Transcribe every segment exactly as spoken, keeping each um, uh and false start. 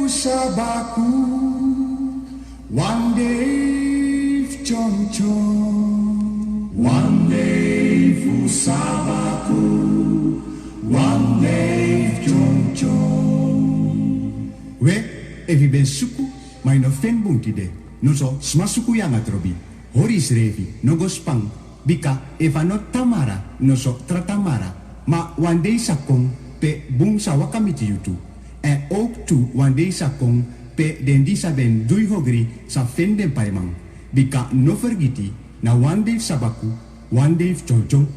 Sabaku, wan dei fu tyontyong. Wan dei fu sabaku, wan dei fu tyontyong. We, efu yu ben suku, ma yu no feni bun tide. Noso sma suku yu nanga trobi. Hori yusrefi, no go span. Bika efu a no tamara, noso tra tamara. Ma wan dei sa kon, pe bun sa waka miti yu tu. Èn owktu wan dei sa kon, pe den di sa ben du yu ogri sa feni den paiman. Bika no fergiti, na wan dei fu sabaku, wan dei fu tyontyong.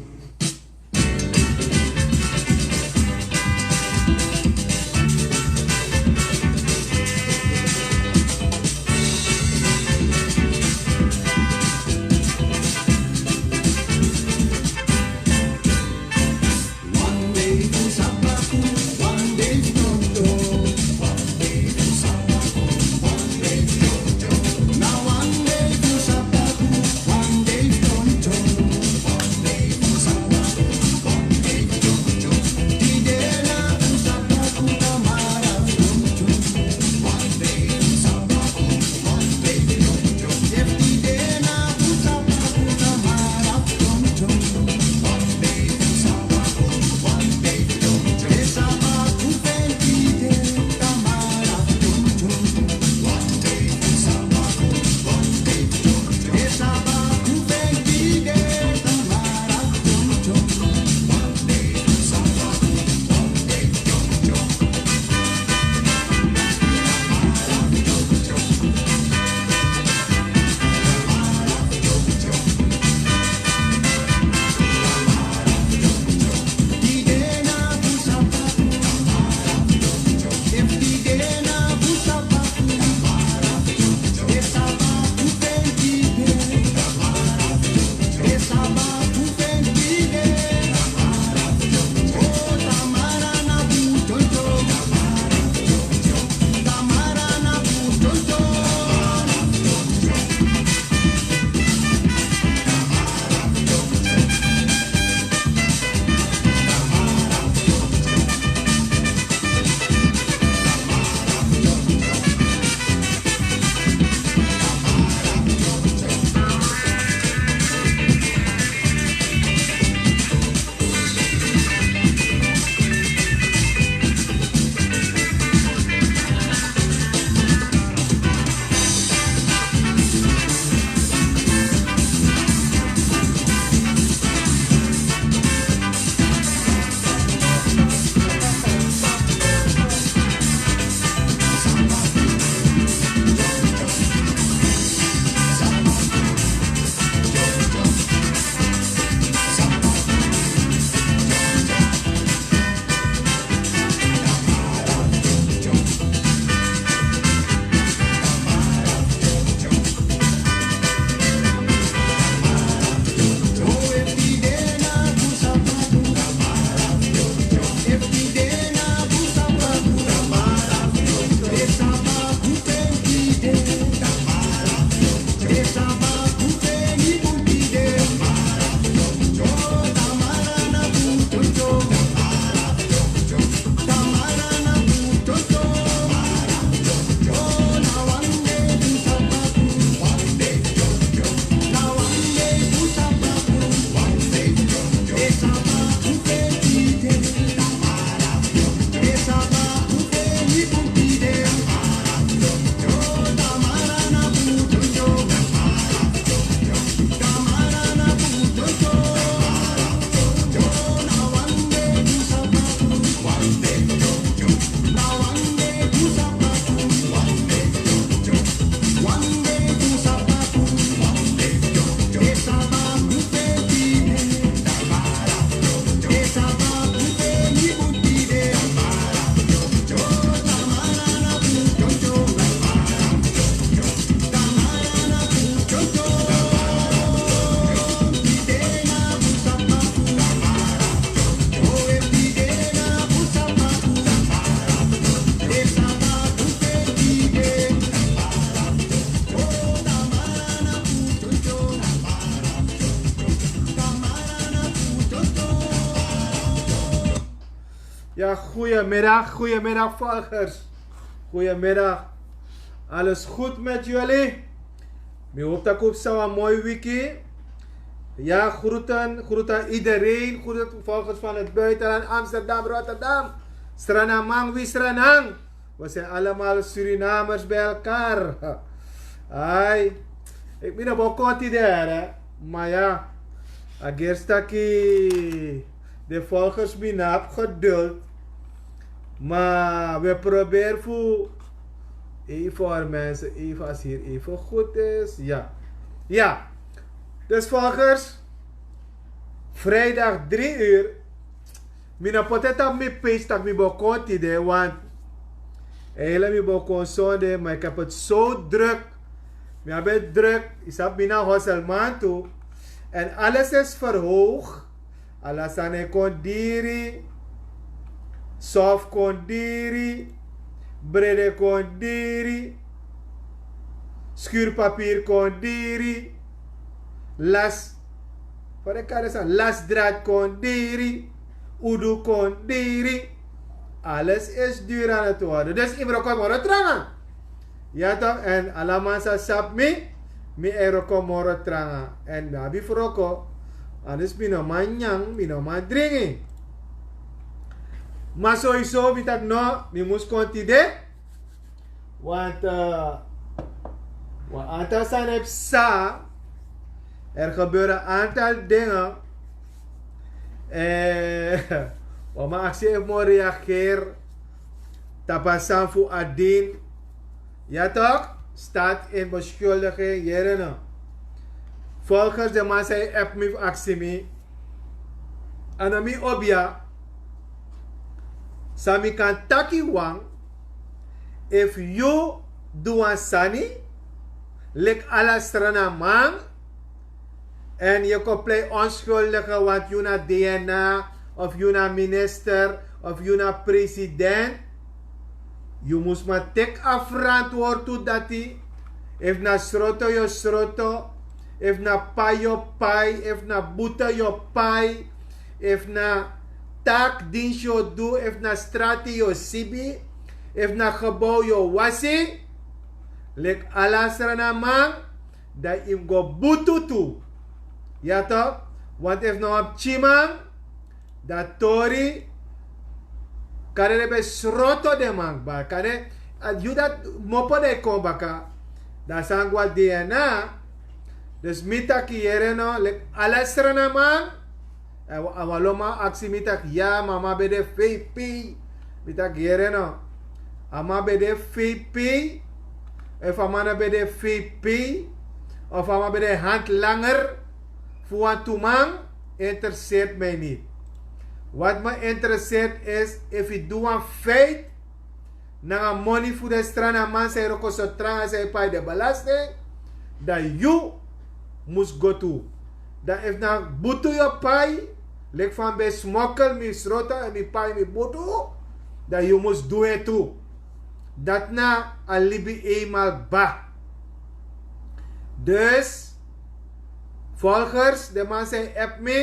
Ja, goedemiddag, goedemiddag volgers. Goedemiddag. Alles goed met jullie? Mi hoop dat ik op zo'n mooi wiki. Ja, groeten, groeten aan iedereen. Groeten volgers van het buitenland, Amsterdam, Rotterdam. Sranamang, wi Sranang. We zijn allemaal Surinamers bij elkaar. Ai, ik ben op een continent, hè. Maar ja, agerstaki, de volgers, mi na heb geduld. Maar we proberen voor even voor mensen, even als hier even goed is. Ja. Ja. Dus volgers, vrijdag drie uur. Mi na potet op mi page dat mi begon tide, want eigenlijk mi begon zonde, maar ik heb het zo druk. Mi heb het druk. Je snapt, mi na hosselman toe. En alles is verhoogd. Ala sani kon diri, sof kon diri, brede kon diri, schuurpapier kon diri, las, wat ik kan zeggen, lasdraad kon diri, udu kon diri. Alles is duur aan het worden. Dus Imro kon worden tranga. Ja toch? En alaman sa sap mi, mi ero kon moro tranga. En mi abi froko, anders mi no man nyang, mi no man dringi. Maar sowieso, mi tak no, mi mus kon tide. Want uh, wan aantal sani heb sa, er gebeuren aantal dingen. En wan man aksi heeft mo reageer. Tapasan fu Adin. Ja toch? Staat in beschuldiging, hierene. Volgens de man zei app mi fu aksi mi. Ana mi obia. Sami kan taki wan. If you do wan sani, lik ala strana man. En je kon plei onschuldige, want you na D N A, of you na minister, of you na president. You mus maar tek a verantwoord tu dati. If na sroto yo sroto, if na pai yo pai, if na buta yo pai, if na tak dinsi yo du, if na strati yo sibi, if na gebouw yo wasi, lik ala strana man, dan yu mus go butu tu. Ya toch? Want efu na wan pikinman, dan tori, kande den ben sroto den man kba, kande a yu dati mopo den kon baka. Dan san go a D N A. Dus mi taki yere no, leki ala strana man. A wan lo man aksi mi taki ya, ma a man ben de V P. Mi taki yere no. A man ben de V P. Efu a man no ben de V P, of a man ben de handlanger fu wantu man, interesseert mij niet. Wat me interesseert is, efu yu du wan feit nanga moni fu den strana man san yu wroko so tranga, san yu pai den belasting, dan yu mus go tu. Dan efu na butu yu o pai, leki fa mi ben smokkel mi sroto en mi pai mi butu, dan yu mus du en tu. Dati na a libi eenmaal kba. Dus, volgers, den man san e app mi,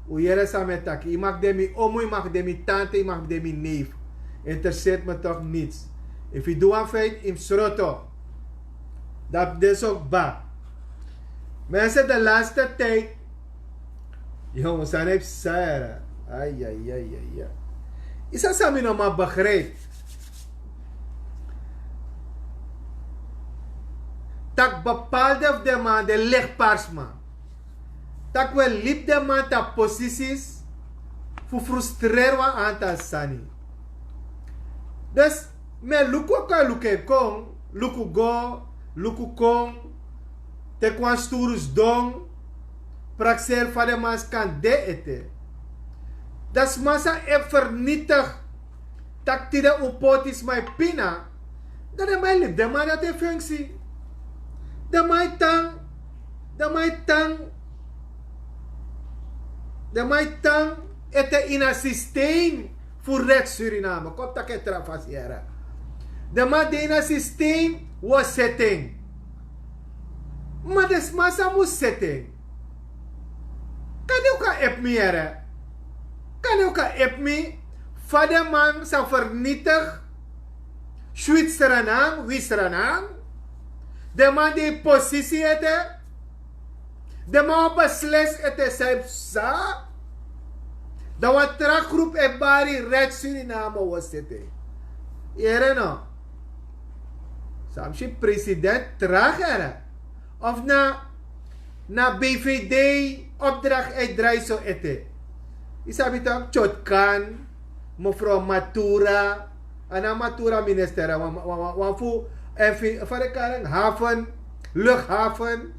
un yere san mi e taki. Yu mag de mi omu, yu mag de mi tante, yu mag de mi neef. Interesseert me toch niets. Efu yu du wan feit, yu mus sroto. Dati de so kba. Mensen, de laatste tijd, yo, un sani e psa yere. Ai, ai, ai, ai, ai. Yu sabi san mi no man begrijp? Tak' bepaalde fu den man, den legparsman, tak' un e libi den man tapu posities fu frustreri wan aantal sani. Dus mi e luku, kon e luku en kon, luku go, luku kon, teki wan sturu sidon, prakseri fa den man skan de ete. Dan sma san e fernitigi, tak' tide un poti sma e pina, dan den man e libi den man dati e funksi. Den man e tan, den man e tan, den man e tan ete ini a systeem fu Red Suriname. Kon taki en tra fasi yere. Den man de ini a systeem, un o seti en. Ma den sma san mus seti en, kande un kan app mi yere. Kande un kan app mi fa den man sa fernitigi Switserland, Wisserland. Den man de posisi ete. Den man o beslis ete san yu sa. Dan wan tra grup e bari Red Suriname o sete. Yere no? San mi si president tra here. Of na na B V D opdracht e drai so ete. Yu sabi tok, Chotkan, mevrouw Matura, a na Matura minister, wan fu, en fi fare karen haven, luchthaven,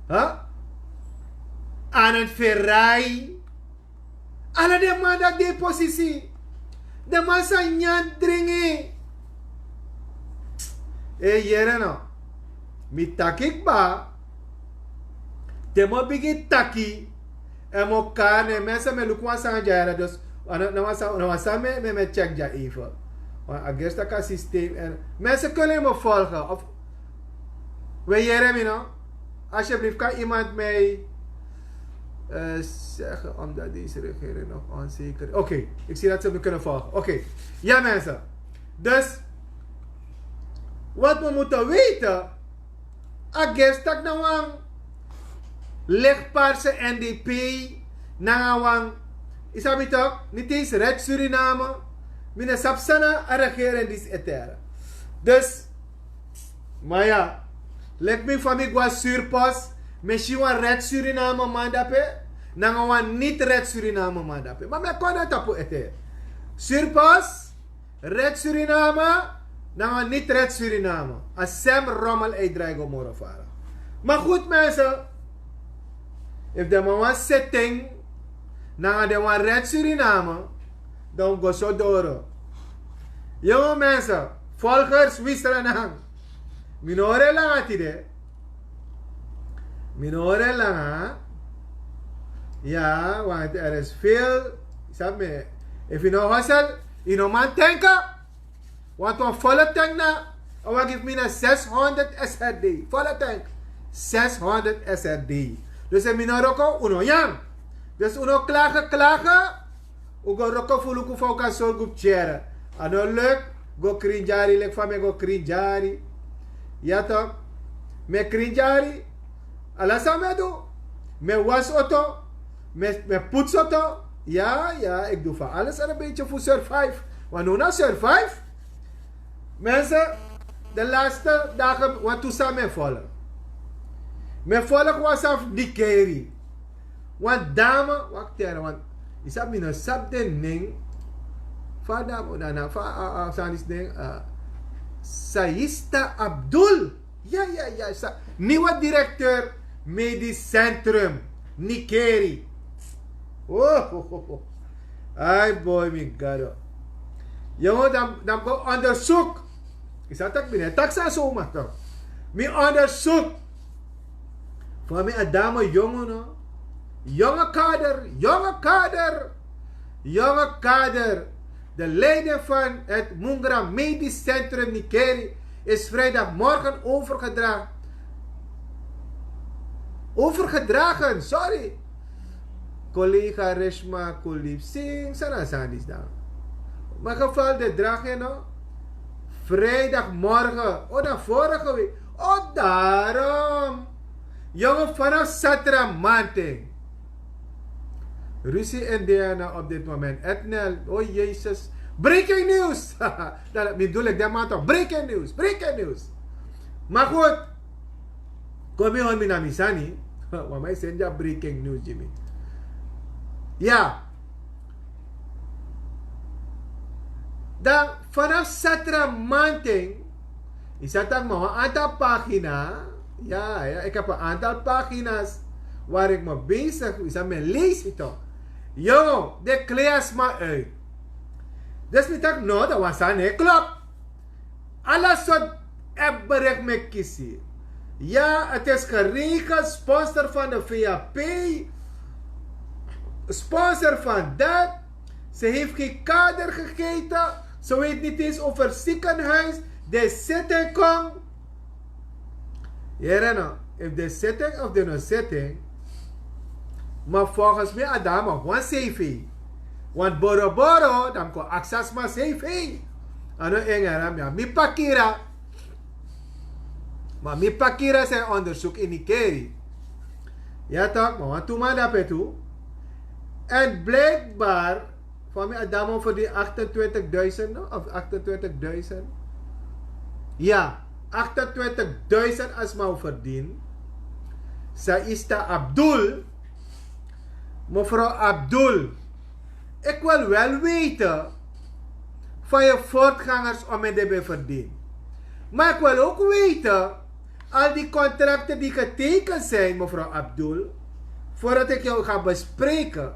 ha? Anand Ferai. Ala den man dati de posisi. Den man sa nyan dringi. E yere no. Mi taki kba. Te mi o bigin taki, èn mi o kari ne, mensen, mi e luku wan sani dya yere, dus na wan sani mi e check dya even. Wan a gersi taki a systeem, en mensen kunnen me volgen of we yere mi no. Alsjeblieft, kan iemand mij zeggen omdat deze regering nog onzeker is? Oké, ik zie dat ze me kunnen volgen. Oké, ja mensen. Dus wat we moeten weten, a gersi taki na wan lichtpaarse N D P, nanga wan, yu sabi tok, niet eens Red Suriname. Mi no sabi san na a regering disi e teri. Dus, maar ja, leki mi, fa mi go na Surpos, mi e si wan Red Suriname man dape, nanga wan niet Red Suriname man dape. Maar mi e kon na tapu ete. Surpos, Red Suriname, nanga niet Red Suriname. A sem rommel e drai go moro fara. Maar goed mensen, efu den man wan setting nanga den wan Red Suriname, dan go so doro. Jonge mensen, volgers, Wisserland. Mi no hori en langa tide. Mi no hori en langa. Ja, want er is veel. Sabi mi, efu yu no hustle, yu no man tank. Want wan volle tank na, a wagi fu mi na zeshonderd S R D. Volle tank. Zeshonderd S R D. Dus efu mi no wroko, un no nyan. Dus un no klage, klage. Un go wroko fu luku fa un kan sorgu fu tyere. A no leki, go krin dyari leki fa mi e go krin dyari. Ya tok. Mi e krin dyari. Ala san mi e du. Mi e wasi oto. Mi e, mi e putsi oto. Ya, ya, ik doe van alles en een beetje fu survive. Want now na survive. Mensen, de laatste dagen, want tu sani mi e follow. Mi e follow wan sani fu Nickerie. Wan dame, wakti, want yu sabi mi no sabi den nen. Fa a dame, na, na, fa a, a, a sani disi nen, a, Saista Abdul. Ya, ya, ya, sa, nieuwe directeur medisch centrum Nickerie. Oh, oh, oh, oh. Ai boy, mi gado. Yongo, dan, dan go onderzoek. Yu sa taki mi no e taki sani so, ma tok. Mi onderzoek. Fa mi a dame yongo no. Jonge kader, jonge kader, jonge kader. De leider van het Mungra Medisch Centrum Nickerie is vrijdagmorgen overgedragen. Overgedragen, sorry. Collega Reshma Kuldeep Singh, san na a sani disi dan. Maar geval de draag, no? Vrijdagmorgen, oh, na vorige week. Oh, daarom. Jongen, vanaf Satra Manting. Ruzie in D N A op dit moment. Etnel, oh Jezus. Breaking news! Dan mi bedoel ik, dan man toch. Breaking news, breaking news. Maar goed. Kon mi hori mi na mi sani. Wan man e seni a breaking news gi mi. Ya. Dan vanaf Satra Manting, yu sa taki mi na wan aantal pagina. Ya, ya, ik heb een aantal pagina's waar ik me bezig, yu sa, mi e leisi toch. Yo, den klei a sma uit. Dus mi taki no, dan wan sani no e klop. Ala sortu app bericht mi e kisi. Ja, het is geregeld. Sponsor van de V A P. Sponsor van dat. Ze heeft geen kader gegeten. Ze weet niet eens over ziekenhuis. De zitting kon. Yere no, efu den zitting of den no zitting. Maar volgens mi a dame wan C V. Want boroboro, dan kon aksi a sma C V. A no en herhaal mi abi mi pakira. Ma mi pakira san onderzoek ini keri. Ya tok, ma wan tu man dape tu. En blijkbaar, van mi adamo verdien achtentwintigduizend, no? Of achtentwintigduizend. Ya, achtentwintigduizend a sma verdien. Saista Abdul. Mevrouw Abdul, ik wil wel weten van je voortgangers om en de ben verdiend. Maar ik wil ook weten, al die contracten die getekend zijn, mevrouw Abdul, voordat ik jou ga bespreken,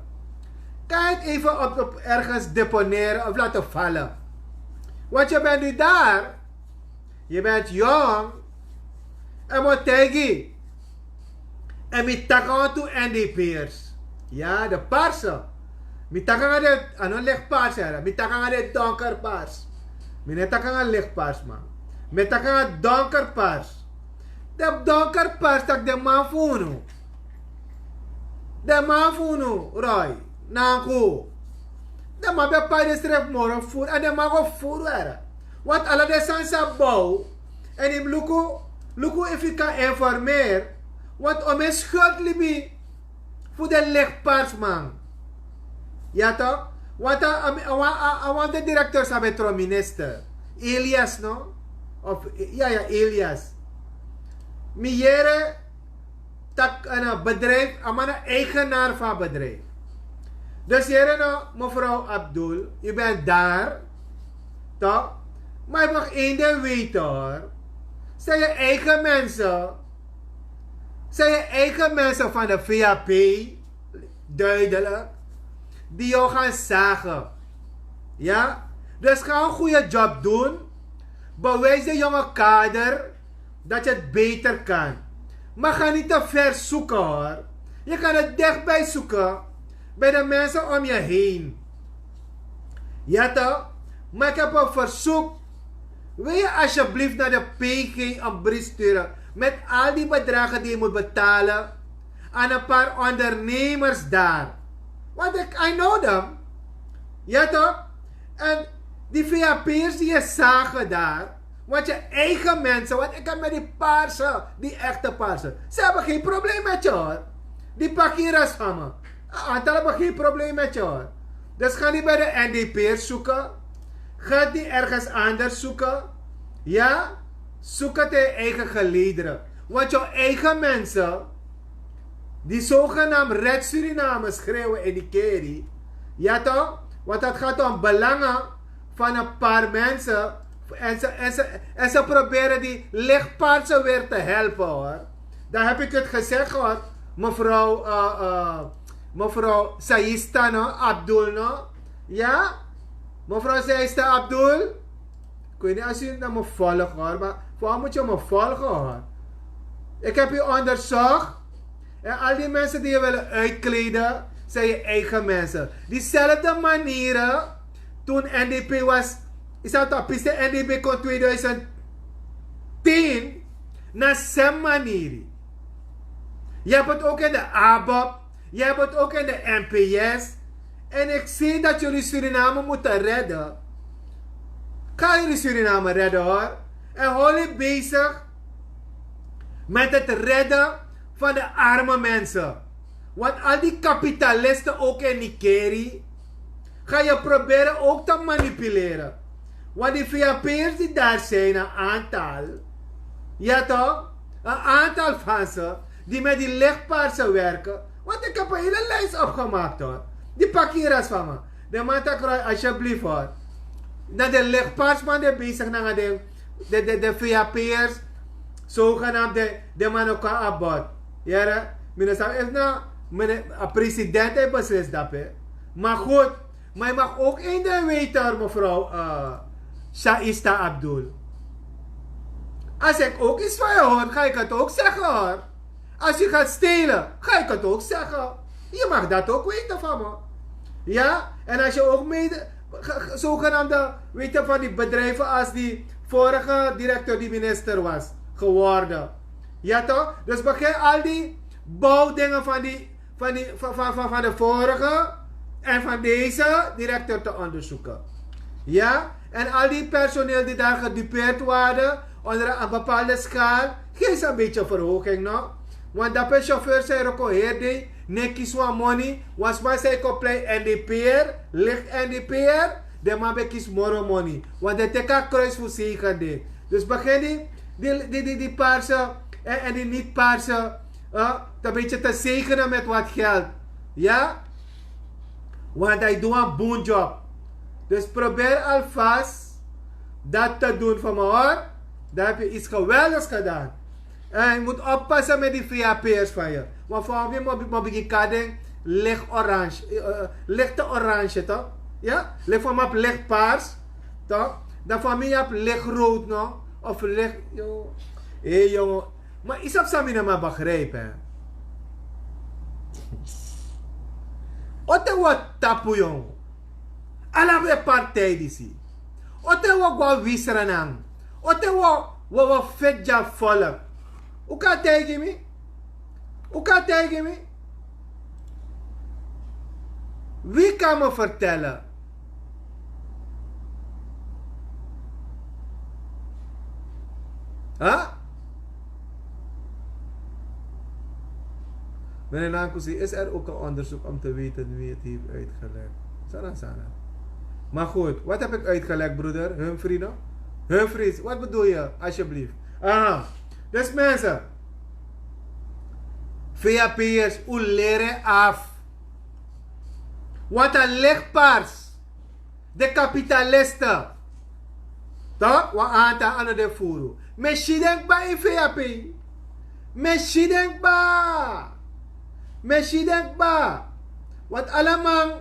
kan je het even op, op ergens deponeren of laten vallen. Want je bent nu daar, je bent jong. En mi o taigi. En mi taki nanga tu N D P'ers. Ya, de parse. Mi taki nanga de, a no licht pars, ya. Mi taki nanga de donker pars. Mi no e taki nanga licht pars, man. Mi e taki nanga donker pars. De donker pars taki den man fu unu. Den man fu unu, Roy, Nanku. Den man ben pai den srefi moro furu, en den man go furu were. Want ala den sani san bow, en yu mus luku, luku efu yu kan informeer, want omeni skuld libi fu den lichtparsman. Ya tok? Want a, a, a, a, a wan fu den directeur san ben tron minister, Elias, no? Of, ya, ya, Elias. Mi yere taki en bedrijf, a man na eigenaar fu a bedrijf. Dus yere no, mevrouw Abdul, yu ben daar, tok? Ma yu mag en ding weten, hor. Zijn je eigen mensen, zijn je eigen mensen van de V A P, duidelijk, die jou gaan zagen. Ya? Dus ga en goede job doen. Bewijs de jonge kader dat je het beter kan. Maar ga niet te ver zoeken, hoor. Je kan het dichtbij zoeken, bij de mensen om je heen. Ya tok? Maar ik heb een verzoek. Wil je alsjeblieft naar de P G een brief sturen met al die bedragen die je moet betalen aan een paar ondernemers daar? Want ik, I know them. Ya tok? En die V A P'ers die je zagen daar, want je eigen mensen, want ik heb met die paarse, die echte paarse, ze hebben geen probleem met je, hoor. Die pakiras van me, een aantal hebben geen probleem met je, hoor. Dus ga niet bij de N D P'ers zoeken. Ga het niet ergens anders zoeken. Ya? Zoek het in je eigen gelederen. Want jouw eigen mensen, die zogenaamd Red Suriname schreeuwen in die keri. Ya tok? Want het gaat om belangen van een paar mensen. En ze, en ze, en ze proberen die lichtpaarse weer te helpen, hoor. Dan heb ik het gezegd, hoor, mevrouw, eh, eh, mevrouw Saista, no? Abdul, no? Ya? Mevrouw Saista Abdul? Ik weet niet als u naar me volgt, hoor, maar voor moet je me volgen, hoor. Ik heb u onderzocht. En al die mensen die je willen uitkleden, zijn je eigen mensen. Diezelfde manieren toen N D P was, is dat op piste N D P kon tweeduizend tien, na sem maniri. Je hebt het ook in de ABAP, je hebt het ook in de N P S. En ik zie dat jullie Suriname moeten redden. Ga jullie Suriname redden, hoor. En hou je bezig met het redden van de arme mensen. Want al die kapitalisten ook in Nikeri ga je proberen ook te manipuleren. Want die V A P'ers die daar zijn, een aantal. Ja toch? Een aantal van ze die met die lichtpaarse werken. Want ik heb een hele lijst opgemaakt, hoor. Die pakiras van me. De man tak Roy, alsjeblieft, hoor. Na de lichtpaarsman die bezig na de, de, de, de V A P'ers. Zogenaamd de, de man ook aan bod. Yere, minister, is na, meneer, a president hij beslist dat, hè. Maar goed, maar je mag ook één ding weten, hoor, mevrouw, eh, Shaista Abdul. Als ik ook iets van je hoor, ga ik het ook zeggen, hoor. Als je gaat stelen, ga ik het ook zeggen. Je mag dat ook weten van me. Ja? En als je ook mede, ge- ge- zogenaamde, weet je, van die bedrijven als die vorige directeur die minister was geworden. Ja toch? Dus begin al die bouwdingen van die, van die, van, van, van, van de vorige en van deze directeur te onderzoeken. Ja? En al die personeel die daar gedupeerd waren onder een bepaalde schaal, geef ze een beetje verhoging, no? Want dape chauffeur zei roko herde, neki swa money, was maar zei koplei N D P R, licht N D P R, de man bekis moro money. Want de teka kruis voor zegende. Dus begin die, die, die, die, die paarse en, en die niet paarse, uh, een beetje te zegenen met wat geld. Ja? Want hij doet een boon job. Dus probeer alvast dat te doen voor me, hoor. Dan heb je iets geweldigs gedaan. En je moet oppassen met die V A P'ers van je. Maar voor mij moet ik kading licht orange. Eh, lichte orange, toch? Ja? Licht van mij op licht paars. Toch? Dan van mij op licht rood, no? Of licht, yo. Hé, jongen. Maar is op Samina maar begrijpen, hè? Ote wat tapu, jongen. Ala we partij disi. Ote wa gwa wisra nang. Ote wa, wa, wa fedja volk. U kan tegen mi? U kan tegen mi? Wie kan me vertellen? Huh? Meneer Nankusi, is er ook een onderzoek om te weten wie het heeft uitgelegd? Sana, sana. Maar goed, wat heb ik uitgelegd, broeder? Humphry, no? Humphries, wat bedoel je, alsjeblieft? Aha. Dus mensen, V A P'ers, u leren af. Wat een lichtpaars. De kapitalisten. Toch? Wan aantal aan de furu. Mesi denkba in V A P. Mesi denkba. Mesi denkba. Want alle man,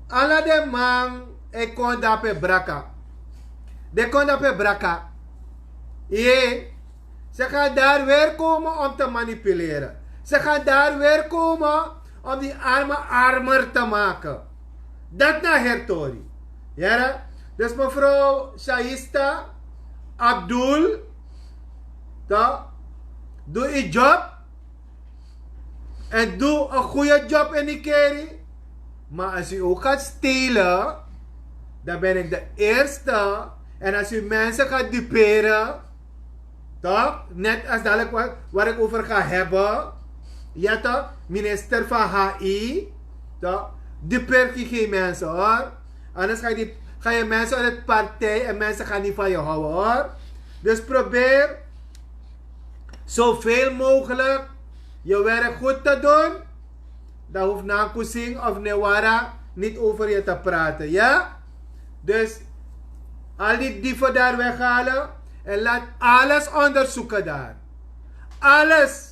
alle de man, e kon dape braka. De kon dape braka. Ie. Ze gaan daar weer komen om te manipuleren. Ze gaan daar weer komen om die armen armer te maken. Dat na hertori. Yere? Dus mevrouw Shaista Abdul, toch? Doe je job. En doe een goede job in die keri. Maar als u ook gaat stelen, dan ben ik de eerste. En als u mensen gaat duperen, toch? Net als dadelijk wat, wat ik over ga hebben. Ja toch? Minister van H I. Toch? Dupeer geen mensen, hoor. Anders ga je, die, ga je mensen uit het partij en mensen gaan niet van je houden, hoor. Dus probeer zoveel mogelijk je werk goed te doen. Dan hoeft Nankusing of Newara niet over je te praten, ja? Dus al die dieven daar weghalen en laat alles onderzoeken daar. Alles.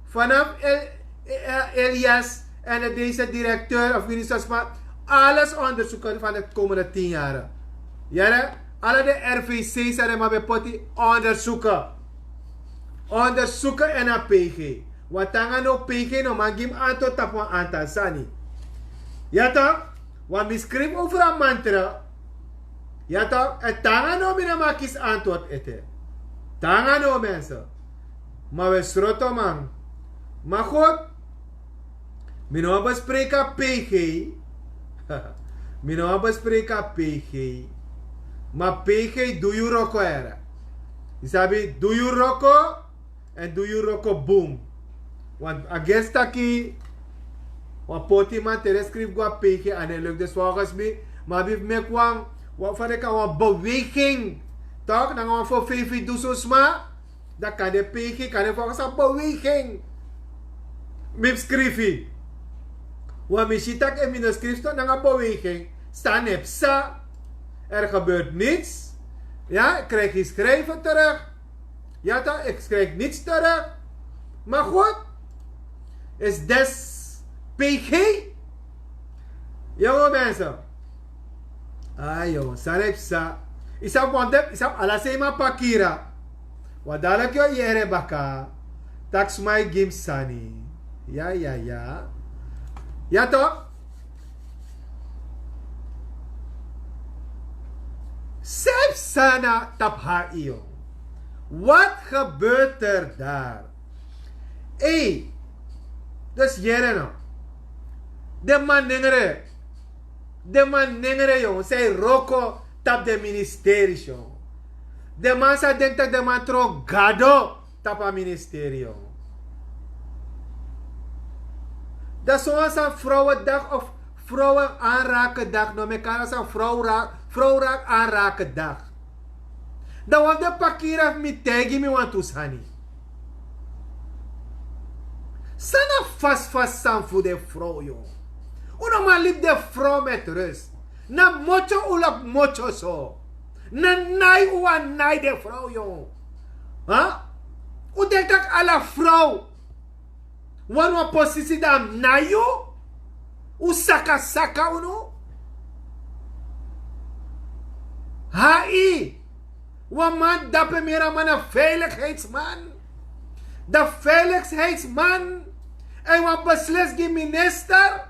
Vanaf El, El, Elias en deze directeur of minister Sma, alles onderzoeken van de komende tien jaren. Yere, alle de R V C's en de Mabepoti onderzoeken. Onderzoeken en a P G. Wat nanga no P G no man gi mi antwoord tapu wan aantal sani. Ja toch? Want mi schrijf over een mantra. Ja toch? En tanga no mi na makis antwoord ete. Tanga no mensen. Maar we sroto man. Maar goed. Mi no bespreken P G. Mi no bespreken P G. Maar P G do you roko era. Isabi do you roko. En do you roko boom. Want a gestaki wan poti man tere skrif go a P G en e luk dus volgens mi. Maar abi meki wan wan van de kan wan beweging. Toch? Dan wan voor V V doe zo sma. Dan kan de P G kan de volgens een beweging. Mi skrifi. Want mi si tak en mi no skrif toch nanga beweging. Staan heb sa. Er gebeurt niets. Ja, ik krijg geen schrijven terug. Ja toch, ik krijg niets terug. Maar goed, is des P G. Jonge mensen. Ah jonge, sani psa. Isap wante, isap ala sema pakira. Wadala kyo yere baka. Taksmai gim sani. Ja, ja, ja. Ja toch? Sef sana tap ha iyo. Wat gebeurt er daar? Ei, dus yere no. De man nengre. De man nengre, jongen. Zij roko. Tapu den ministeris, yo. Den man sa denki tak' den man tron gado tapu a ministerio. Dan sowan san frowendag of frowen anraken dag no mekana san frow raak anraken dag. Dan wan de pakira fu mi taigi mi wantu sani. San na fasi fasi san fu den frow, yo? Un no man libi den frow met rus. Na motyo un lobi motyo so. Na nai un wani nai den frow, yo. Un denki tak' ala frow wani wan posisi dan a mus nai yu. Un saka saka unu. Hai. Wan man dape mira man na veiligheidsman. Dan veiligheidsman en wan beslis gi minister.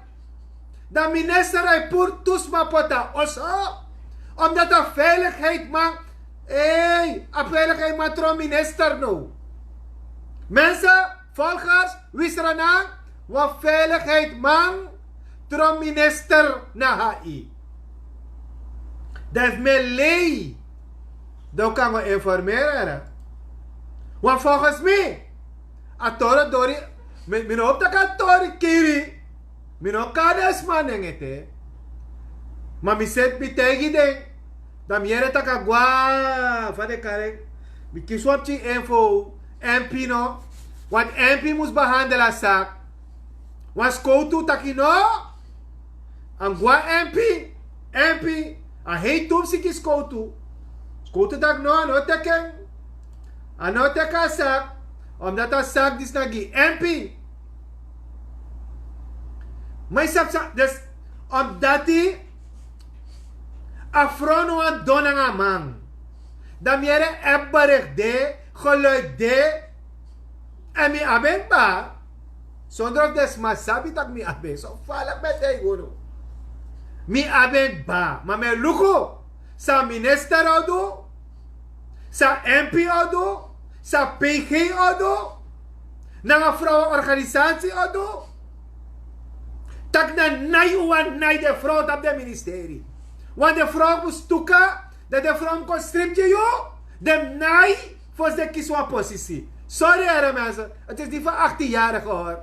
Dan minister a e puru tu sma poti na oso. Omdat a veiligheidsman, ei, a veiligheidsman tron minister no. Mensen, volgers, wisra na wan veiligheidsman tron minister na hai. Dan efu mi e lei, dan un kan go informeri. Wan volgens mi a tori dori. Mi no hopi tak' a tori kiri. Mi no kari den sma nen ete. Ma mi seti mi taigi den. Dan mi yere tak' a gwa fa den kari en. Mi kisi wan pikin info. Empi no. Want empi mus behandel a saki. Wan skowtu taki no. A mus go na empi. Empi a hei tu mus siki skowtu. Skowtu taki no, a no teki en. A no teki a saki. Omdati a saki disi na gi empi. Ma yu sabi san dus, omdati a frow no wani don nanga a man. Dan mi yere app bericht de, geluid de. Èn mi abi en kba. Sondro fu den sma sabi tak' mi abi en so fala mi e taigi unu. Mi abi en kba ma mi e luku san minister o du, san mp o du, san pg o du, nanga frow organisasi o du. Tak' na nai un wani nai den frow tapu den ministeri. Wan den frow mus stuka, dan den frow mus kon strip gi yu. Den mus nai fosi den kisi wan posisi. Sori here mense, het is niet van achttien jarige hor.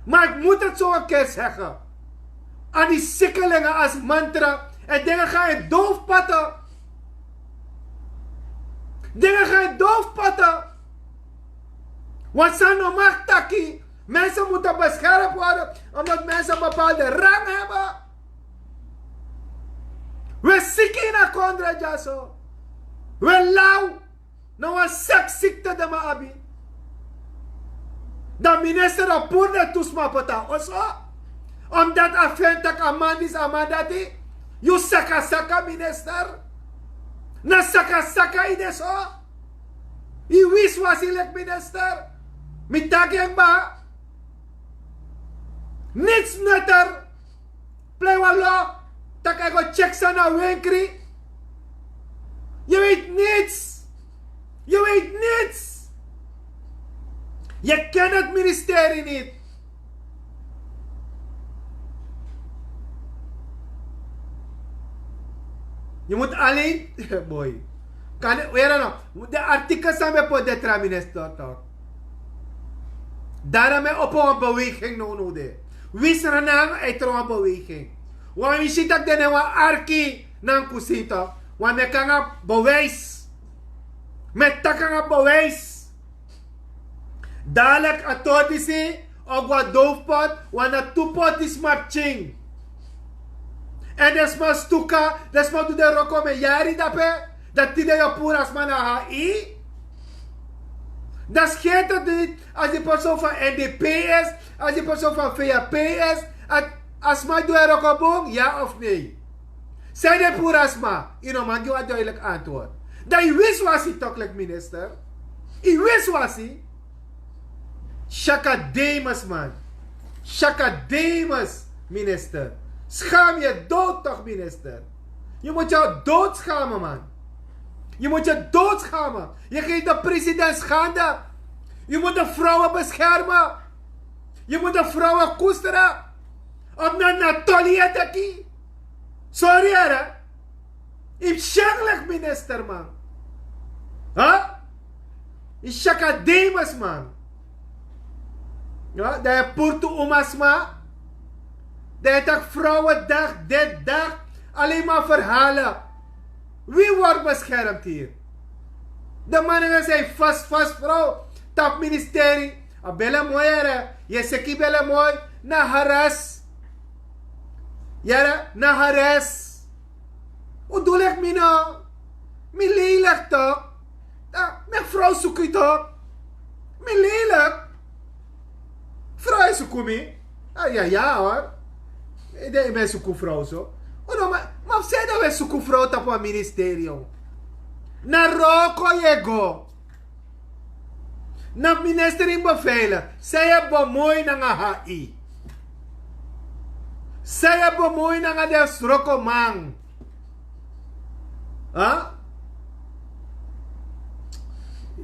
Maar ik moet het zo een keer zeggen. Aan die sikkelingen als mantra en dingen gaan in doofpotten. Dingen gaan in doofpotten. Want san no mag taki, mensen moeten beschermd worden omdat mensen bepaalde rang hebben. We siki na kondre dyaso. We law. Na wan saki sikte den man abi. Dan minister o puru den tu sma poti na oso. Omdati a feni tak' a man disi a man dati. Yu saka saka minister. Na saka saka yu de so. Yu wisi wasi leki minister. Mi taki en kba. Nits neter. Plei wan lo tak' a e go tyeki san na wenkri. Yu weti nits. Yu weti nits. Yu ken dati ministeri niti. Yu mus alen boi. Kan wera no de artikel san ben poti de tra minister tok. Dara mi e opo wan beweging nownow de. Wisra nanga a e tron wan beweging. Wan mi si tak' den na wan arki nanga kusin tok. Wan mi e kon nanga bewijs. Mi e taki nanga bewijs. Dalek a tori disi o go na dowfpot. Wan na tu poti sma pikin. Èn den sma stuka, den sma du den wroko mi e yari dape. Dan tide yu o puru a sma na hai. Dan skete dit als die persoon van n d p is, als die persoon van v a p is. A sma du en wroko bun ya of nei? San yu de puru a sma? Yu no man gi wan duidelik antwoord. Dan yu wisi wasi tok leki minister. Yu wisi wasi. Shaka demus man. Shaka demus minister. Scham yu dowd tok minister. Yu mus yu dowd schame man. Yu mus yu dowd schame. Yu gefi de president schande. Yu mus de frowe beskerme. Yu mus de frowe kustere. Op na natoli yu e teki. Sori here. Yu mus shanglek minister man. Ha? Yu shaka demus man. Ya, dan yu purtu umasma. Dan yu tak vrouwendag, dit dag. Alleen maar verhalen. Wie wordt beschermd hier? De man nanga san yu fas fas vrouw tapu ministeri. A bele moi yere. Yu e seki bele moi. Na haras. Yere, na haras. Un du leki mi no. Mi lelijk toch. Dan meki vrouw suku yu toch. Mi lelijk. Vrouw e suku mi. A ya ya hori. Den e ben suku vrouw so. Un no ma, ma fu san ede un e suku vrouw tapu a ministerium? Na wroko yu e go. Na ministeri mus beveilig. San yu e bemoi nanga hai? San yu e bemoi nanga den srokoman? Ha?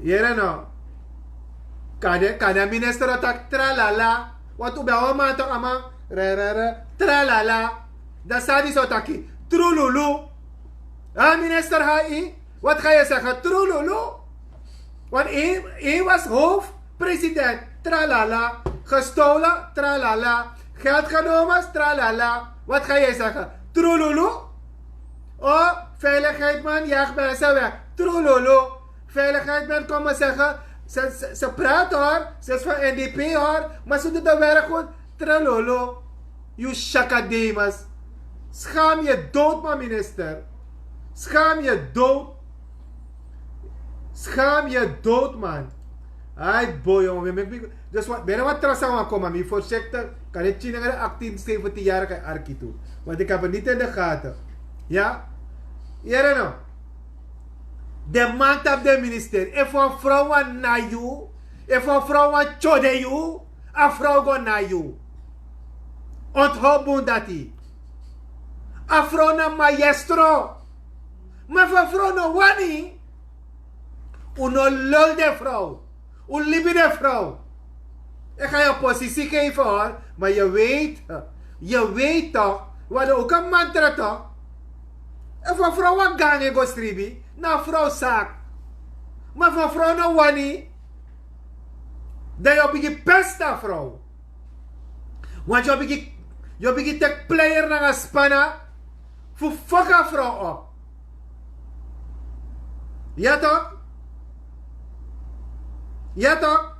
Yere no. Kande kande a minister o taki tralala. Wantu un ben a wan man tok a man. Rerere. Tralala. Dan san disi o taki? Trululu. A minister hai. Wat ga yu sege? Trululu. Want hij was hoofdpresident. Tralala. Gestolen. Tralala. Geld genomen. Tralala. Wat ga yu sege? Trululu. O, veiligheidsman, jaag mensen weg. Trululu. Veiligheidsman, kom maar zeggen. Ze praten hoor. Ze is van N D P hoor. Maar ze doet de werk goed. Trululu. Yu shaka demus. Schaam je dood man, minister. Schaam je dood. Schaam je dood man. Ai boy, jongen, we make me. Dus wat ben wat trasa wan koma mi voorzichtig. Kan het tien en achttien zeventien jarige arki toe. Want ik heb het niet in de gaten. Ja. Yere no. De man tapu de minister. Efu a vrouw wan na yu, efu a vrouw wan tyode yu, a vrouw go na yu. Onthoud bun dati. A vrouw na maestro. Ma efu a vrouw no wani, un no lul den vrouw. Un libi den vrouw. Ik ga je positie geven hoor. Maar je weet, je weet toch, we hadden ook een mantra toch. Efu a vrouw wan gange go stribi, na a vrouw zaak. Ma efu a vrouw no wani, dan yu o bigin pesta a vrouw. Want yu o bigin, yu o bigin teki player nanga spanna fu fok a vrouw op. Ya toch? Ya toch?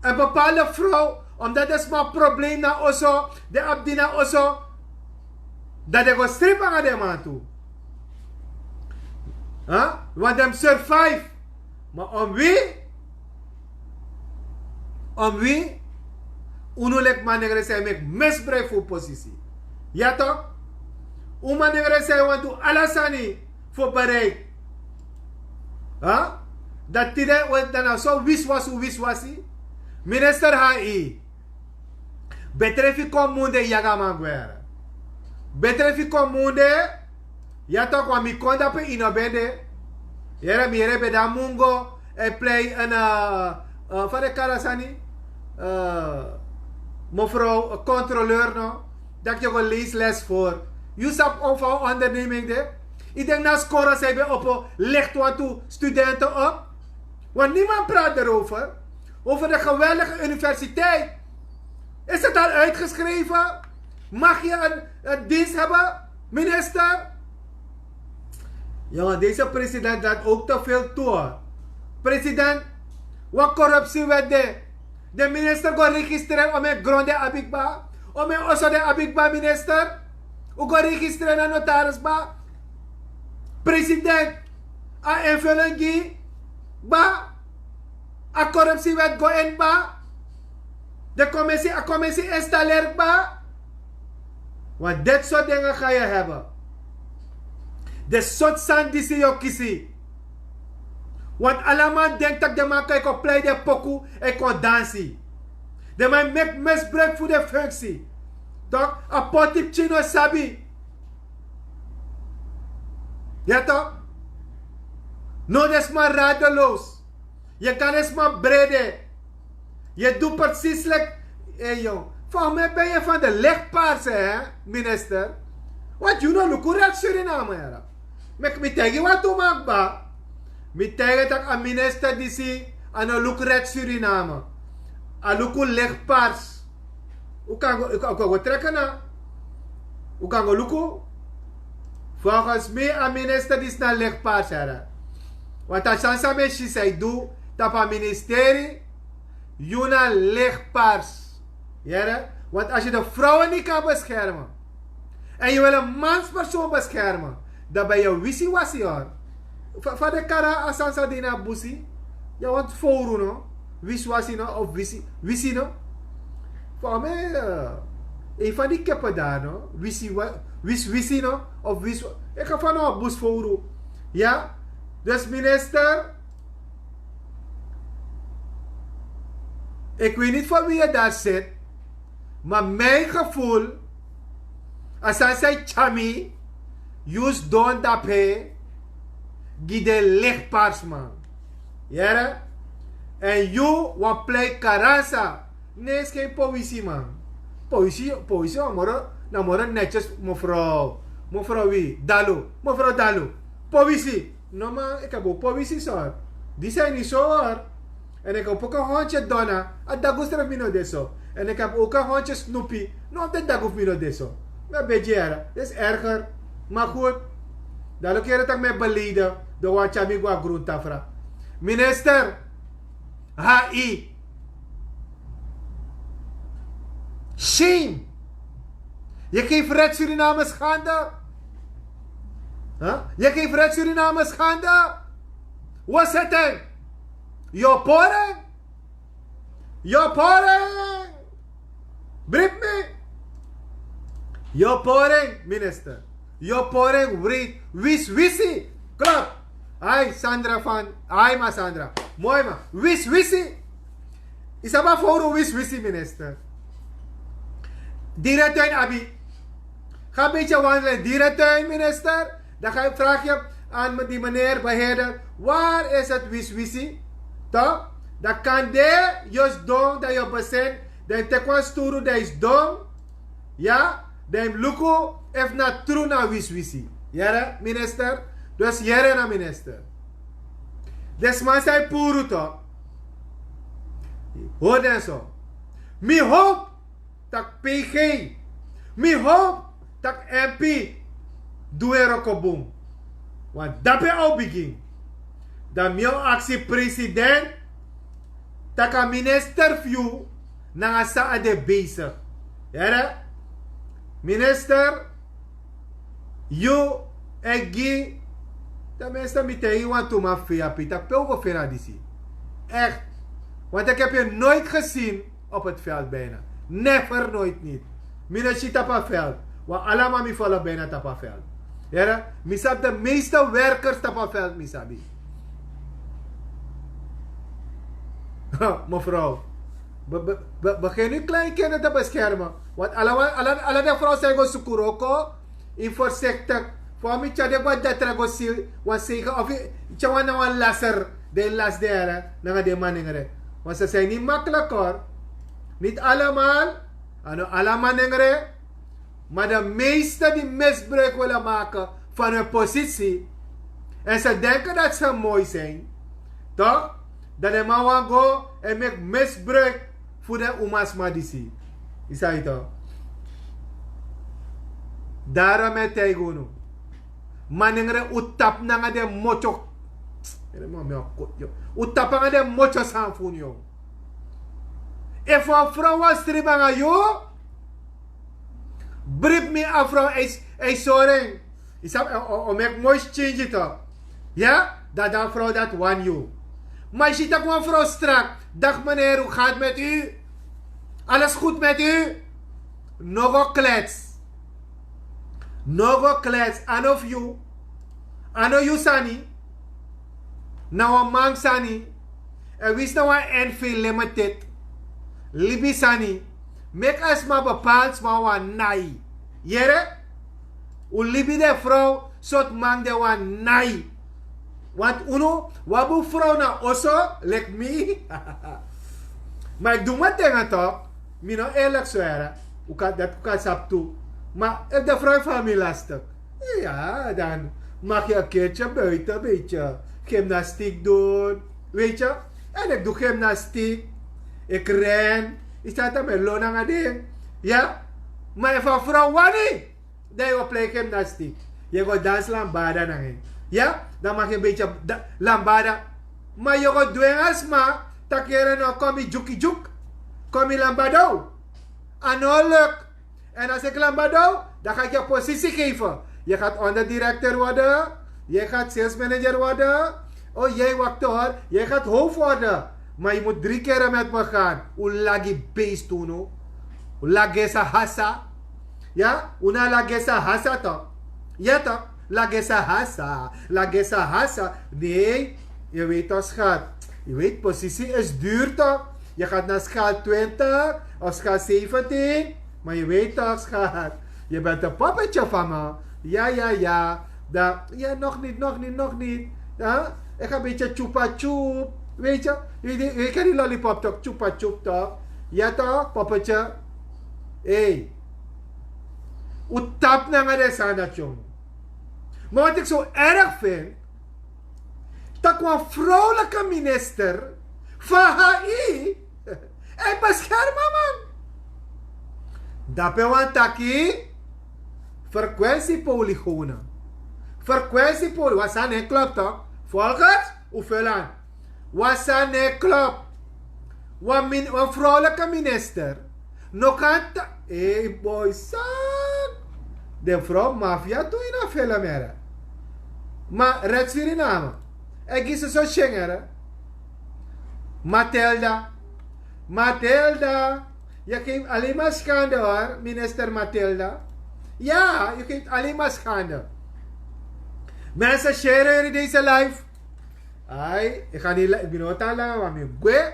En bepaalde vrouw, omdat den sma probleem na oso, den abi dina oso, dan den go stribi nanga den man tu. Huh? Want den survive. Ma om wi, om wi, unu leki man nengre san e meki misbruik fu positie. Ya toch? Un man nengre san e wani du ala sani fu bereik. Huh? Dati de we dan na so wiswasi, wiswasi. Minister hai. Betre fu yu kon munde, yu yagaman gwe. Betre fu yu kon munde. Ya toch, wan mi kon dape yu no ben de. Yere, mi yere ben de a mungo e plei en, eh, fa den kari a sani, eh, mevrouw, eh, controleur no. Dati yu go leisi les voor. Yu sabi fa a onderneming de? Yu denki na skoro san yu ben opo licht wantu studenten op? Want niemand praat erover. Over de geweldige universiteit. Is het al uitgeschreven? Mag je een, een dienst hebben, minister? Ja, deze president laat ook te veel toe. President, wat corruptiewet de? De minister go registreren om en grond de abi kba. Om en oso de abi kba, minister. Un go registreren na notaris kba. President, a invulling gi kba. A corruptiewet go in kba. De commissie, a commissie installeer kba. Want dit soort dingen ga je hebben. De soort sani disi yu o kisi. Want ala man denki tak' den man kan e kon plei den poku, e kon dansi. Den man meki misbruik fu den functie. Toch, a poti pikin no sabi. Ya toch? No, den sma radeloos. Yu e kan den sma brede. Yu e du precies leki, eh, yu. Fa mi ben yu van de lichtpaarse, hè, minister? Want yu no luku recht Suriname, yere. Meki mi taigi wan tu makba. Mi taigi tak' a minister disi a no luku red Suriname. A luku licht pars. U kan go u kan go treki na. U kan go luku. Volgens mi a minister disi na licht pars, here. Want a sani san mi e si san yu du tapu a ministeri, yu na licht pars. Here. Want als yu de vrouwen niet kan beschermen en yu wil een manspersoon beschermen, dan ben yu wisiwasi, hoor. Fa fa den kari a sani san de ini a busi? Ya want fowru no? Wisiwasi no of wisi wisi no? Fa mi e fa di kepe dari no wisi wisi no? Of wisi e kan fa no a busi fowru. Ya. Dus minister, ik weet niet voor wie je daar zit, maar mijn gevoel, a sani san e tyari mi, yu sidon dape gi den lichtparsman. Yere. En yu wan plei karansa. Ne skin powisi man. Powisi powisi wan moro na moro netyes mevrouw. Mevrouw wi dalu. Mevrouw dalu. Powisi. No man, ik heb ook powisi sor. Di san ini sor. En ik heb ook en hondye dona. A dagu srefi mi no de so. En ik heb ook en hondye snupi. No op den dagu fu mi no de so. Mi a begi yere. Disi erger. Ma gud. Dan luku yere tak' mi e beleide. Den wan tyari mi go na gruntafra. Minister. H I. Shame. Yu gefi red Suriname schande. Yu gefi red Suriname schande. Wo seti en? Yu o pori en? Yu o pori en? Bribi mi. Yu o pori en, minister. Yu o pori en writi. Wisiwisi. Klop. Ai sandra fan ai ma sandra. Moi ma. Wisiwisi. Yu sabi a fowru wisiwisi, minister. Direkteur abi. Ga beti a wandel direkteur, minister. Dan ga yu fragi an di meneer beheerder. Wari isi a wisiwisi? Tok. Dan kan de yu o sidon dan yu o beseni. Dan yu teki wan sturu dan yu sidon. Ya. Dan yu mus luku efu na tru na wisiwisi. Yere minister. Dus yere na minister. Den sma san e puru tok. Hori den so. Mi howpu tak' pg. Mi howpu tak' mp du en wroko bun. Wan dape a o bigin. Dan mi o aksi president tak' a minister fu yu nanga san a de besigi. Here. Minister, yu e gi. Dan minister mi taigi wantu man fu yu a pita pe un go feni a disi. Ekti. Want iki hebi yu noit gesin op heti veld bijna. Never noit niti. Mi no si tapu a veld. Wan ala man mi folo bijna tapu a veld. Here. Mi sabi de meeste werkers tapu a veld mi sabi. Mevrouw, begin nu kleinkinderen te beschermen. Want ala den vrouw san yu go suku wroko, yu forsiktik. Fa mi tyari den go a datra go si wan seigen of yu tyari wan na wan laser. Den lasi den here nanga den manengre. Want se san yu ni maklik hori. Niti alamal. A no ala manengre. Ma de meeste di misbruik wili maki fan un posisi, èn se denki dati se moi sin, tok, dan den man wani go èn meki misbruik fu den umasma disi. Yu sabi tok. Daro mi e taigi unu. Manengre un tapu nanga den motyo. Un tapu nanga den motyo sani fu unu. Efu a frow wani stribi nanga yu, bribi mi a frow e sori en. Yu sabi o meki moi skingi tok. Ya, dati a frow dati wani yu. Ma yu si tak' wan frow strak. Daki meneer, un gati meti yu. Ales gudi meti yu. No go klets. No go klets a no fu yu. A no yu sani. Na wan man sani. Èn winsi na wan n v limited libi sani. Meki a sma bepaldi sma wani nai. Yere. Un libi den frow sortu man di e wani nai. Want unu, un abi un frow na oso leki mi. Ma eki du mi a tenga tok. Mi no erlik so yere. Dati un kan sabi tu. Ma efu den frow e fami lastik, ya dan Mag je een keertje buiten een beetje gymnastiek doen. Weet je? En ik doe gymnastiek. Ik ren. Is dat dan mijn lonang ding? Ja? Maar van vrouw Wani, dan je op plek gymnastiek. Je gaat dans lambada naar hen. Ja? Dan mag je een beetje da- lambada. Maar je gaat doen als ma. Takere no, kom je juki juk. Kom je lambado. Anoluk. En als ik lambado, dan ga ik je positie geven. Je gaat onderdirecteur worden. Je gaat salesmanager worden. Oh, jij wacht hoor. Jij gaat hoofd worden. Maar je moet drie keren met me gaan. Hoe lagi beest toen, no? Hoe lagi sa hasa? Ja? Hoe na lagi sa hasa toch? Ja toch? Lagi sa hasa. Lagi sa hasa. Nee. Je weet toch, schat. Je weet, positie is duur toch? Je gaat naar schaal twintig of schaal zeventien. Maar je weet toch, schat. Je bent een poppetje van me. Ja, ja, ja. Dan, ja, nog niet, nog niet, nog niet. Ja? Ik ga een beetje tjoepa tjoep. Weet je? Je, je, je kent die lollipop toch? Tjoepa tjoep toch? Ja toch, poppetje? Hé. Hey. Hoe tap na de sana, jong. Maar wat ik zo erg vind, dat wan vrouwelijke minister van H I, hij beschermt man. Dape wan taki frequentiepolygonen. Frequentiepoly, wat staan in klopt toch? Volgens hoeveel aan? Wat staan in klopt? Wan, min, wan vrouwelijke minister. No kan ta, hey boy, sak. De vrouw mafia tu in a film here. Maar Red Suriname. En gi ze zo zingere. Matilda. Matilda. Je geeft alleen maar schande hoor, minister Matilda. Ja, je geeft alleen maar schande. Mensen, share jullie deze live. Ai, ik ga niet, ik ben nooit aan langer, maar mi gwe.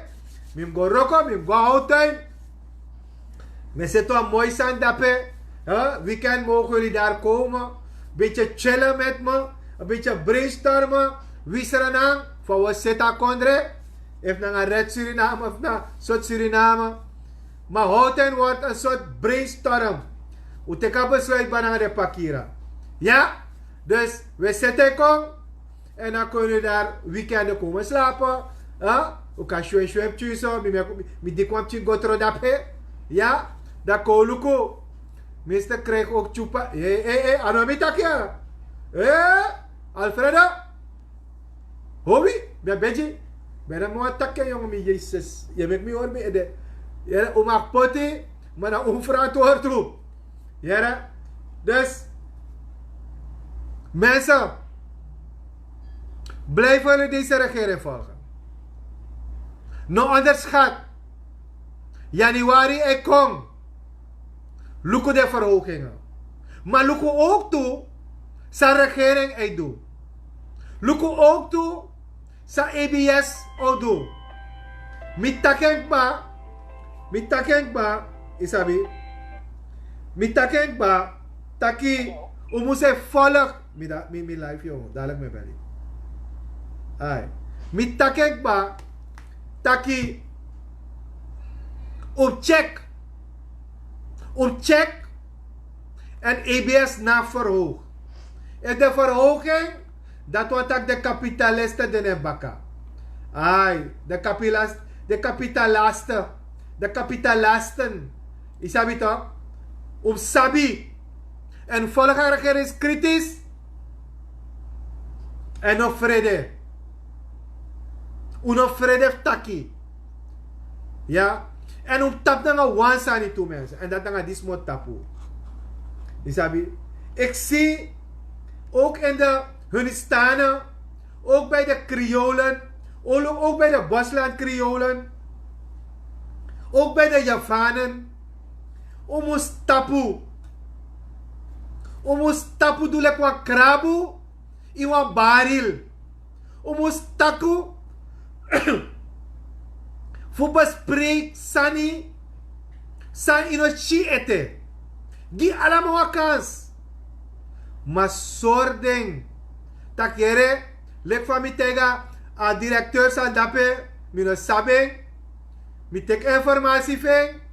Mi go roko, mi go houten. Mi zit wel mooi sandape. Hè? Weekend mogen jullie daar komen. Beetje chillen met me. Een beetje brainstormen. Wisserenang. Van we zitten kondre. Of naar Red Suriname of naar Zuid Suriname. Maar houten wordt een soort brainstorm. Hoe te kan besluit banang de pakira. Ja? Dus we zitten kom. En dan kunnen we daar weekenden komen slapen. Hè? Ook als je zo. Mi, mi, mi dik wan pikin go tro dape. Ja? Dan kon luku. Mister krijg ook tjupa. Hé, hé, hé, ano mi taki ya. Hé, Alfredo. Howi, ben begi. Ben dan mo taki ya, jongen, mi Jesus. Je weet mi hoor mi ede. Yere, un mag poti, maar dan un verantwoord u. Yere. Dus, mensen, blijven jullie deze regering volgen. No onderschat. Januari e kon. Luku de verhogingen. Maar luku ook toe, san regering e du. Luku ook toe, san A B S o du. Mi taki en kba, mi taki en kba, isabi. Mi taki en kba, taki, un mus e volg, mi da, mi, mi live yo, dadelijk mi beli. Ai. Mi taki en kba, taki, un check, un check, en A B S na verhoog. En de verhoging, dat wan taki de kapitalisten de ne baka. Ai, de kapilas, de kapitalasten, de kapitalasten. Isabi toch? Un sabi. En volgende regering is kritisch. En no vrede. Un no vrede fu taki. Ya. En un tapu nanga wan sani tu, mensen. En dat nanga disi mi o tapu. Isabi. Ik zie ook in de Hunnistanen, ook bij de Creolen, ook, ook bij de Bosland Creolen, ook bij de Javanen. Un mus tapu. Un mus tapu du leki wan krabu in wan baril. Un mus tapu fu bespreek sani san yu no si ete. Gi alamal wan kans. Ma sori den. Taki yere, leki fa mi taigi a directeur san dape, mi no sabi en. Mi teki informatie fu en.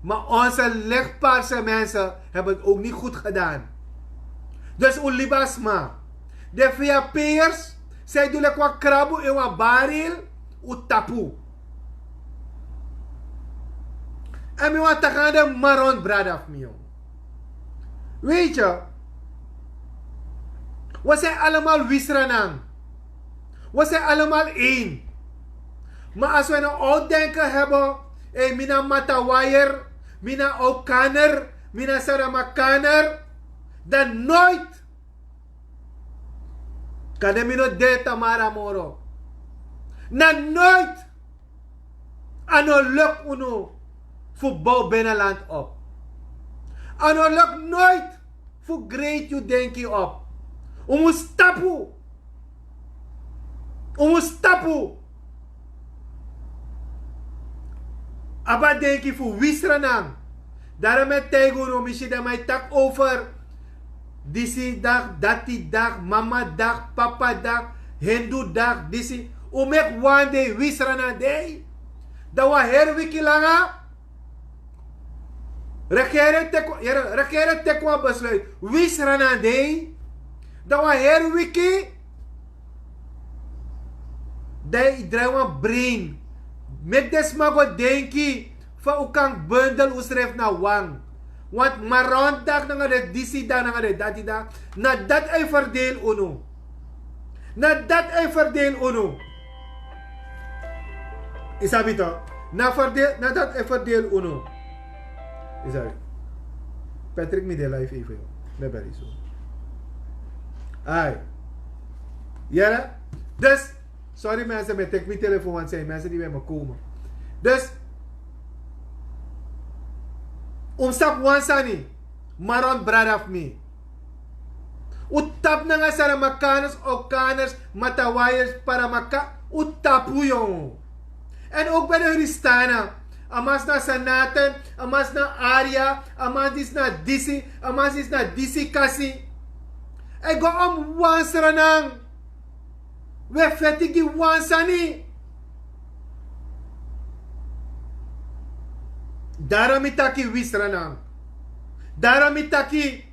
Maar onze lichtpaarse mensen hebben het ook niet goed gedaan. Dus un libi a sma. Den feyapeyers san e du leki wan krabu ini wan baril, un tapu. Èn mi wani taki nanga den maron brada fu mi. Weiti, wi san e alamal wisranan, wi san e alamal ein. Ma asi wi no owtdenken heben, ei mi na matawayer, mi na owkaner, mi na saramakaner, dan noit kande mi no de tamara moro. Na noit a no luk unu fu bow beneland op. A no luk noit fu greiti yu denki op. Un mus tapu. Un mus tapu. Abi a denki fu wisranan. Daro mi e taigi unu, mi si den man e taki over disi daki, dati daki, mama daki, papa daki, hindu daki, disi. Un meki wan dei wisranan dei, dan wan heri wiki langa regering teki wan besluit wisranan dei, dan wan heri wiki dan yu drai wan brein. Meki den sma go denki fa un kan bundel unsrefi na wan. Want maron daki nanga den disi daki nanga den dati daki, na dati a e ferdeel unu. Na dati a e ferdeel unu. Yu sabi to? Na ferdeel, na dati a e ferdeel unu. Yu sabi? Patrick, mi de live even. Mi e bel yu so. Ai. Yere? Dus, sorry mensen, mi e teki mi telefon want san yu mensen di ben mi e komen. Dus, un mus sabi wan sani, maron brada fu mi. Un tapu nanga Saramakaners, Okaners, Matawayers, Paramaka, un tapu, yongu. En ook bij de Huristana. A man is na Sanaten, a man is na Aria, a man is na disi, a man is na disi kasi. E go om wan Sranan. We feti gi wan sani. Daarom mi taki wi Sranan. Daarom mi taki,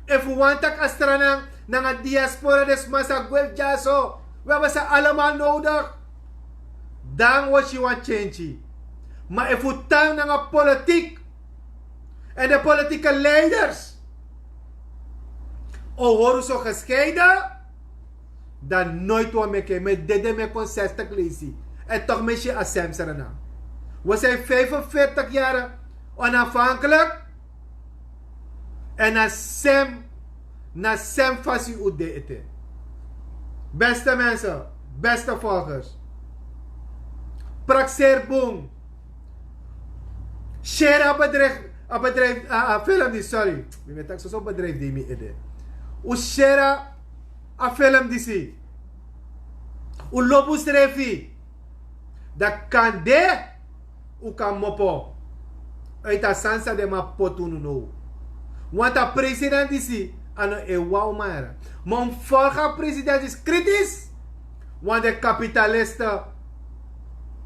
efu wan taki a Sranan nanga diaspora, den sma sa gwe fu dyaso. We hebben ze allemaal nodig. Dan we si wan change. Maar efu tan nanga politiek en de politieke leiders o hori so gescheiden, dan nooit wan meke. Mi dede mi kon zestig leisi. En toch mi si a sem Sranan. We zijn vijfenveertig jaren onafhankelijk. En na sem, na sem fasi un de ete. Beste mensen, beste volgers. Prakseri bun. Share a bedrijf, a bedrijf, a, a film disi, sorry. Mi mi taki soso bedrijf di mi ede. Un share a film disi. Un lobi unsrefi. Dan kande un kan mopo uit a sani san den man poti unu now. Want a president disi, a no e wan uman yara. Ma un volg a president disi kritis. Want den kapitalisten,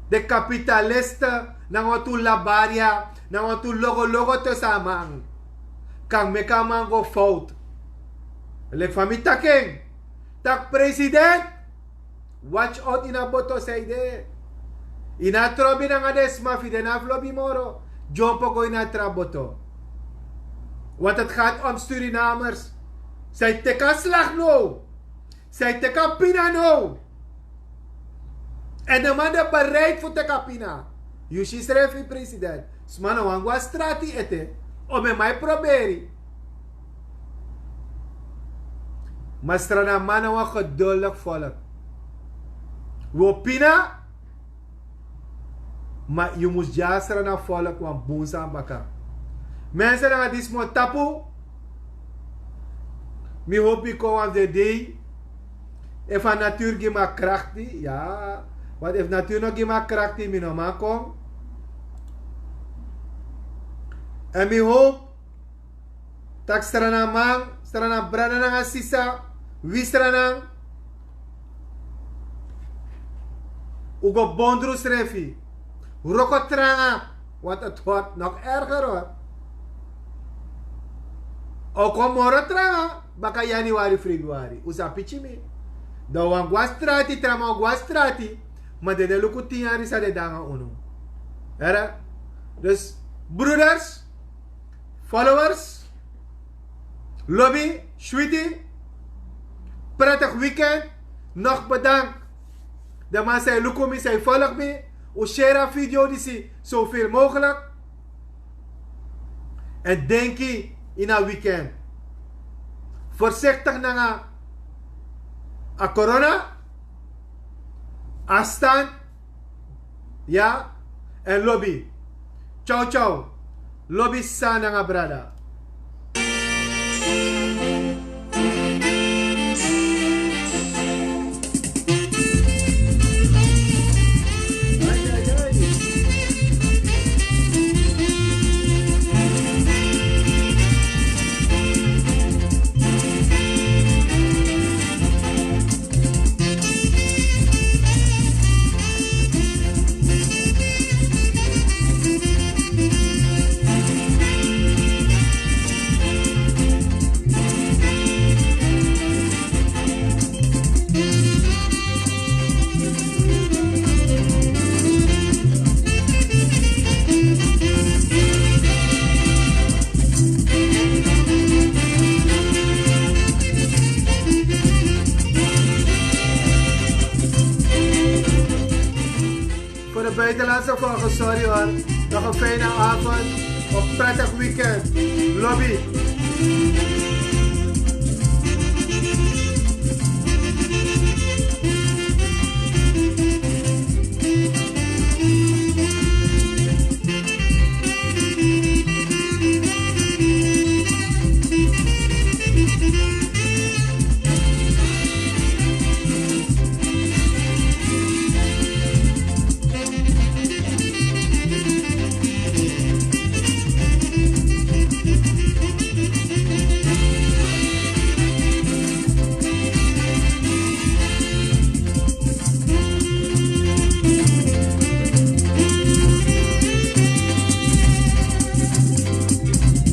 den kapitalisten nanga wantu labaria, nanga wantu logologo tusu a man kan meki a man go fout. Leki fa mi taki en, taki president, watch out ini a boto san yu de. Yu no abi trobi nanga den sma fu yu, den no abi lobi moro. Dyompo go ini a tra boto. Want het gaat om Surinamers. San e teki a slag now. San e teki a pina now. En den man de bereid fu teki a pina. Yu si srefi, president. Sma no wani go na strati ete. O mi e mai proberi. Ma Sranan man na wan geduldig volk. Wi o pina. Ma yu mus gi a Sranan volk wan bun sani baka. Mensen, nanga disi mi o tapu. Mi hopi kon wan fu den dei. Efu a natuur gi mi a krakti, ya. Want efu natuur no gi mi a krakti, mi no man kon. En mi hopi tak' Sranan man, Sranan brada nanga sisa, wi Sranan, un go bondru unsrefi. Wroko tranga, want het wordt nog erger, hoor. A o kon moro tranga. Baka januari, februari, un sa pitchi mi. Dan wan gwa strati, tra man gwa strati. Ma den de luku tin yari san den de nanga unu. Era? Dus, broeders, followers, lobby, sweetie, prettig weekend. Nog bedankt. De man san luku mi, san volg mi. Un share a video disi zoveel mogelijk. En denki in a weekend. Voorzichtig nanga a corona. Afstand. Ja. En lobby. Ciao, ciao. Lobby san nanga brada. Voor de buitenlandse volgers, sorry hoor. Nog een fijne avond, een prettig weekend. Lobby.